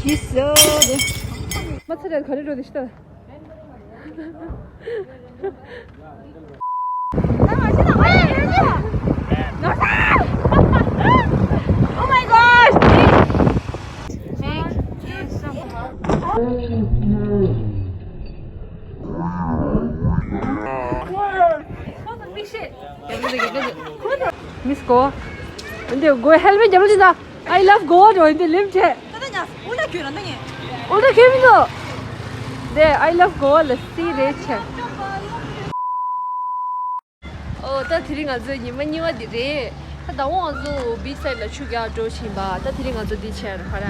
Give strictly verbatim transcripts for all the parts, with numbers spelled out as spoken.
ཡིས་སོ་དེ། མ་ཚད་རེད་ག་རེ་འགྲོ་དེ་ཤི་ད། Oh my gosh! Miss Goa. འདི་Goa helmet རྒྱབ་ལོ་ཅི་ད། I love Goa འགྲོ་འདི་ལིབ་བྱས། ད་ད་ཉ་ཨུ་ལ་གྱོད་ར་ད་ངས། ཨུ་ལ་གྱོད་མི་འདུག་འདི་I love Goa ལ་སི་རེད་བྱས། ཨོ་ད་དེ་རིང་ང་ཚོའི་ཉི་མ་གཉིས་པ་འདི་རེད། ད་ཟླ་བ་ང་ཚོ་beach side ལ་ཆུ་རྒྱག་འགྲོ་བཞིན་པ་ད་དེ་རིང་ང་ཚོ་འདི་བྱས་ར་ཧ་ར།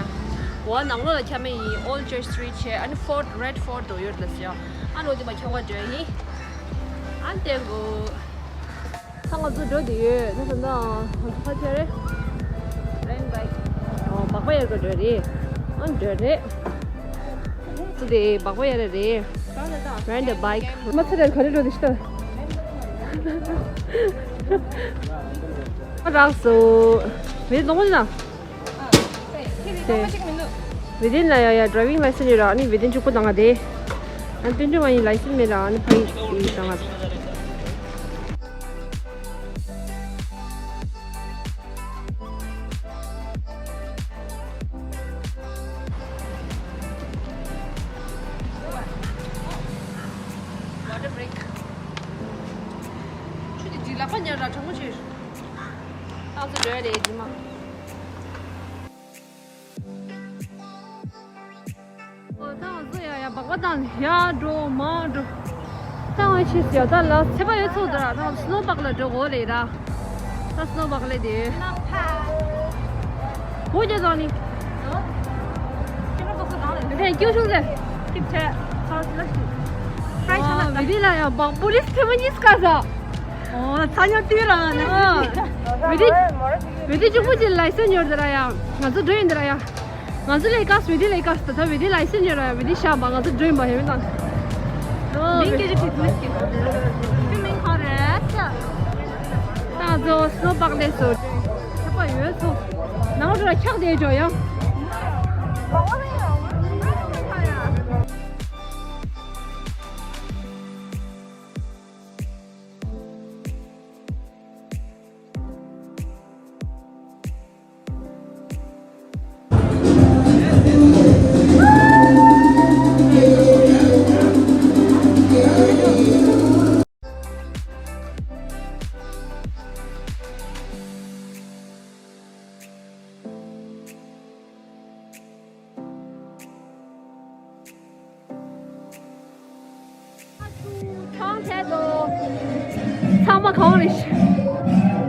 འོ་ནང་ལོགས་ལ་ཁྱམས་ཡིན། Old Church Street བྱས། ཨ་ནི་Fort, Red Fort དུ་ཡོད་ལ་ཟེར། ཨ་ནི་འོ་འདི་མ་ཁྱོད་ང་འགྲོ་ཡིན། ཨ་ནི་དེ་གོ་ད་ང་ཚོ་འགྲོ་དེ་ཡོད། ད་ད་ད་ང་ཚོ་ཁ་ཆེ་རེད། Rain bike ཨོ་སྦག་པ་ཡར་ག་འགྲོ་རེད། ཨ་འགྲོ་རེད། ཚུ་དེ་སྦག་པ་ཡར་རེད། Ride the bike མ་ཚེ་རེད་ག་རེ་འགྲོ་དེ་ཤི་ད། ཨ་རག་སོ། མེད་ནོ་ན། དེ། བེ་དིན་ལ་ཡ་ཡ་driving license ཡོད་ར། ཨ་ནི་བེ་དིན་གཅིག་པུ་བཏང་ང་དེ། ཨ་ནི་དོན་འགྲུབ་ང་ཡི་license མེད་ར། ཨ་ནི་ཕ་ཡི་བཏང་ང་། Water break. ཆུ་དེ་དྲི་ལག་པ་ཉར་ར་གྲང་མོ་ཆེ། ཏང་ཚོ་འགྲོ་ཡ་རེད་རྗེས་མ། ཨོ་ད་ང་ཚོ་ཡ་ཡ་སྦག་པ་བཏང་ནས་ཡར་འགྲོ་མར་འགྲོ། ད་ང་ཆེ་ཟེར་ད་ལ་ཚད་པ་ཡོད་ཚོད་དུ་ར། ད་snow park ལ་འགྲོ་དགོས་རེད་ར། ད་snow park ལ་དེ། ཨོ་རྒྱ་ཚང་ནི། དེ་སྐྱོ་ཤུགས་རེད། ཨ་བེ་དི་ལ་ཡ་སྦག་པོ་རིས་ཐེ་མ་གཉིས་ཀ་ཟ། ཨོ་ཚ་ཉོ་ཏི་ར་ན། ཨོ། བེ་དི། བེ་དི་གཅིག་པུ་གཅིག་license ཡོད་དེ་ར་ཡ། ང་ཚོ་འགྲོ་ཡིན་དེ་ར་ཡ། ང་ཚོ་ལས་ཀ་བེ་དི་ལས་ཀ་ད་ད་བེ་དི་license ཡོད་ར་ཡ། བེ་དི་ཤ་བ་ང་ཚོ་འགྲོ་ཡིན་པ་ཡོད་མི་དང་། ཨོ། མིང་སྐད་ཆ་དྲིས་དུས་ཀྱི། ཁྱོད་མིང་གང་རེད་ཟེར། ད་ང་ཚོ་snow park ལས་སོ། ཁྱབ་པ་ཡོད་སོ། ནང་དུ་ལ་འཁྱག་བསྡད་འཇོག་ཡ། ཚང་མ་གང་རེད།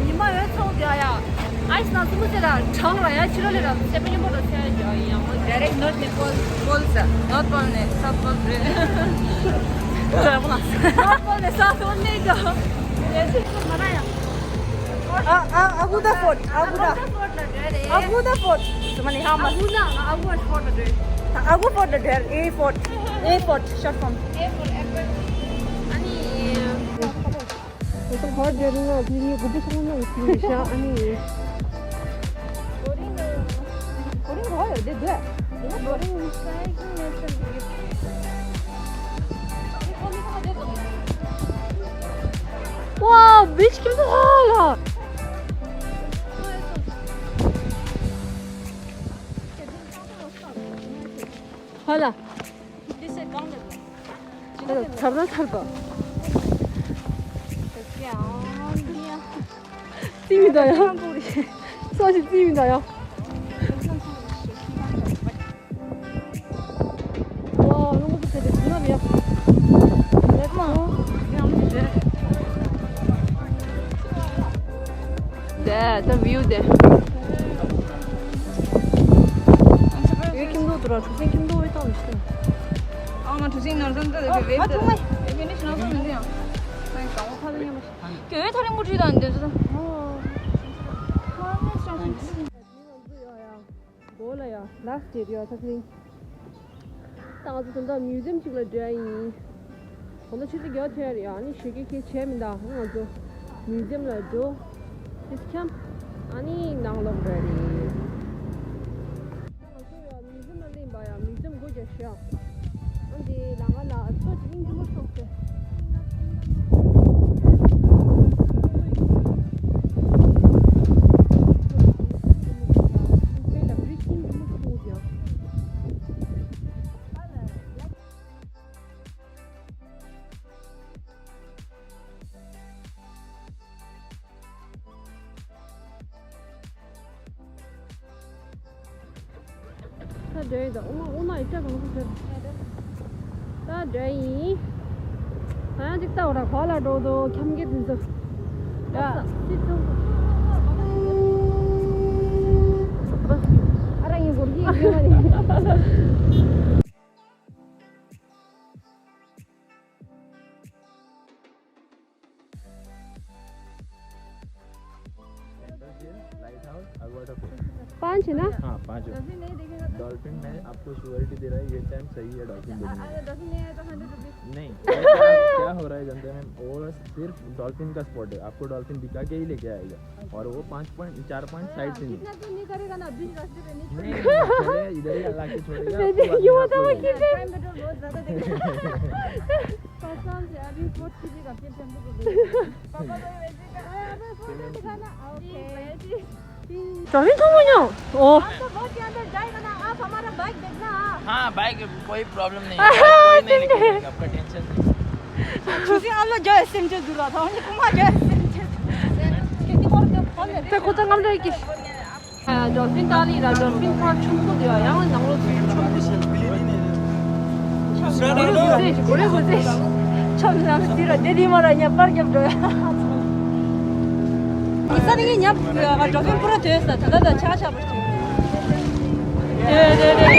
ཉི་མ་ཡོད་ཚོང་དེ་ཨ་ཡ། ཨའི་སི་ནང་སུ་མོ་ཟེར་ར་གྲང་ར་ཡ་ཕྱི་རོལ་ལས་ར་སེ་པ་ཉོན་པོ་ར་སེ་ཡ་ཡང་མོ། Direct North Nepal Pole ཟེར། North Pole ནས་South Pole རེད། North Pole ནས་South Pole ནས་ཀྱང་རེད། ཨ་ཨ་ཨ་གུ་ད་ཕོར་ཨ་གུ་ད། ཨ་གུ་ད་ཕོར་ལ་འགྲོ་རེད། ཨ་གུ་ད་ཕོར། ཨ་གུ་ན་ཨ་གུ་ཕོར་ལ་འགྲོ་རེད། ཨ་གུ་ཕོར་ལ་འགྲོ་རེད། A for A for short form. A for apple. ཨ་ནི། ཁོ་ཚོ་ཁོར་རྒྱབ་ན་ཕི་ཡི་གུ་པུ་ཚང་མ་ཡི་ཤ་ཨ་ནི། གོ་རིང་གོ་རིང་གོ་ཡོད་དེ་དེ། གོ་རིང་ས་ཡི་ཀུན་ནས་སེམས་ཀྱི། ཝའོ། བིཆ་ཁྱིམ་ཚང་ཧ་ལ། ཧ་ལ། ཚར་ན་ཚར་པ། རྩིས་མི་འདུག་ཡ། སོ་ཞིག་རྩིས་མི་འདུག་ཡ། ཝའོ། རླུང་བུ་དེ་དེ་ན་རེད། ད་བིའུ་དེ། ཡོད་ཁྱིམ་ཐོག་ཏུ་ར་གྲུ་གཟིངས་ཁྱིམ་ཐོག་ཡོད་ཏང་ལ་ཤི། ཨ་མ་གྲུ་གཟིངས་ནོར་ཙམ་ད་དེ་བེ་བེ་ད་ཨེ་བེ་ནི་ཤི་ནོར་ཙམ་མི་འདི་ཡང་། ང་གང་བ་ཕ་ལ་ཉམས་མ་ཤི། གྱོད་ཐ་རིང་པོ་བྲིས་དང་འདི་ཚོ་ད། ཨོ། ང་ནས་ཤང་ཤང་། མགོ་ལ་ཡ། ལགས་ཀྱི་རེད་ཐག་རིང་། ད་ང་ཚོ་ད་ལྟ་མིའུ་ཛེམ་ཅིག་ལ་འགྲོ་ཡ་ཡིན། ད་ལྟ་ཆུ་ཚོད་བརྒྱད་ཐལ་རེད་ཡ། ཨ་ནི་ཞོགས་ཀས་ཁྱེད་བྱས་མི་འདུག་ང་ཚོ་མིའུ་ཛེམ་ལ་འགྲོ། ཁྱམས། ཨ་ནི་ནང་ལོག་འགྲོ་ཡ་རེད། ད་ང་ཚོ་ཡ་མིའུ་ཛེམ་ལ་སླེབས་པ་ཡ། མིའུ་ཛེམ་སྒོ་རྒྱག་ཤག་ཨ་འདི་ལ་ང་ལ་ཚོ་ཅིག་སྙིང་རྗེ་མོ་ཤོག་ཟེར། ད་འདྲ་ཡིན་ད། ཨོ་མ་ཨོ་ན་ཡི་ཅག་གང་ཚོ་ཟེར། ད་འདྲ་ཡིན། ད་ཡང་ཅིག་ལྟ་བ་ར་ག་ལ་འགྲོ་དོ་ཁྱམས་རྒྱ་དེ་ཚོ། ཡ། ཨ་ར་ཡིན་གོར་གྱི་ཡོད་མ་རེད། light house और वाटरफॉल। पाँच है ना? हाँ, पाँच है। डॉल्फिन नहीं देखेगा तो? डॉल्फिन है, आपको श्योरिटी दे रहा है, ये टाइम सही है डॉल्फिन देखने का। अगर डॉल्फिन नहीं आया तो हंड्रेड रुपीज। नहीं, क्या, क्या हो रहा है जानते हैं मैम? वो सिर्फ डॉल्फिन का स्पॉट है, आपको डॉल्फिन दिखा के ही लेके आएगा। और वो पाँच पॉइंट, चार पॉइंट साइड सीइंग। कितना तो नहीं करेगा ना, बीच रास्ते पे नहीं नहीं, छोड़ेगा। नहीं, छोड़ेगा, इधर ही ला के छोड़ेगा, नहीं, आपको नहीं, बाद में ये आपको बताओ लेगा। कि टाइम पेट्रोल बहुत ज्यादा देगा। कसम से अभी बहुत किसी का पेट हमको बोल रही है। पापा को वैसे कहा, अबे फोटो दिखाना। ओके। ट्रैफिक कम हो जाओ। ओ। आप तो बहुत के अंदर जाएगा ना, आप हमारा बाइक देखना। हाँ, बाइक कोई प्रॉब्लम नहीं है, बाइक कोई नहीं लेके जाएगा, आपका टेंशन नहीं। ཁྱོད་ཚོས་ཨ་ལོ་རྒྱ་ཡི་སེམས་ཅན་འདུག་ར་ད་ཁོ་མ་རྒྱ་ཡི་སེམས་ཅན། དེ་ཁོ་ཚང་ངམ་རེད་ཀྱི། ཌོལ་ཕིན་ཏཱ་ལི་ར་ཌོལ་ཕིན་པར་ཆུང་ཆུང་དེ་ཡང་ནང་ལོགས་ཚུལ་ཆུང་ཆུང་ཞིག་གོ་རེ་གོ་ཚེ་ཆོམ་ནང་དེ་ར་དེ་དེ་མ་ར་ཉ་པར་རྒྱབ་འགྲོ་ཡ། ཉི་ས་ནི་ཉ་ཌོལ་ཕིན་པུ་ར་དོས་ས་ད་ད་ད་ཆ་ཆ་པ་ཞིག་དེ་དེ་དེ།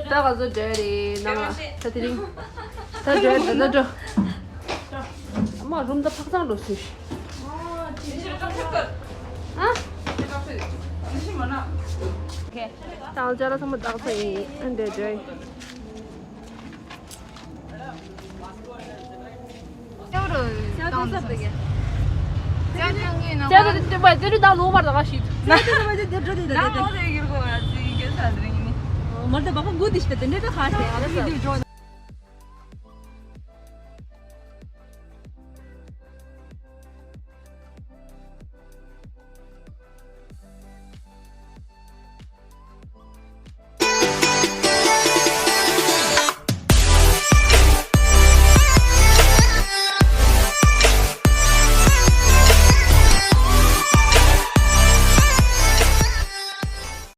ད་ག་ཚོད་འགྲོ་རེད་ནང་ལ། ད་དེ་རིང་ད་འགྲོ་ད་ད་འགྲོ། ཨ་མ་རུམ་ད་ཕག་ཚང་འགྲོ་སུས། ཨ། ད་ཅ་ལག་ཚང་མ་བཏགས་ཚར་ཡིན། ཨ་འདྲ་འདྲ་ཡིན།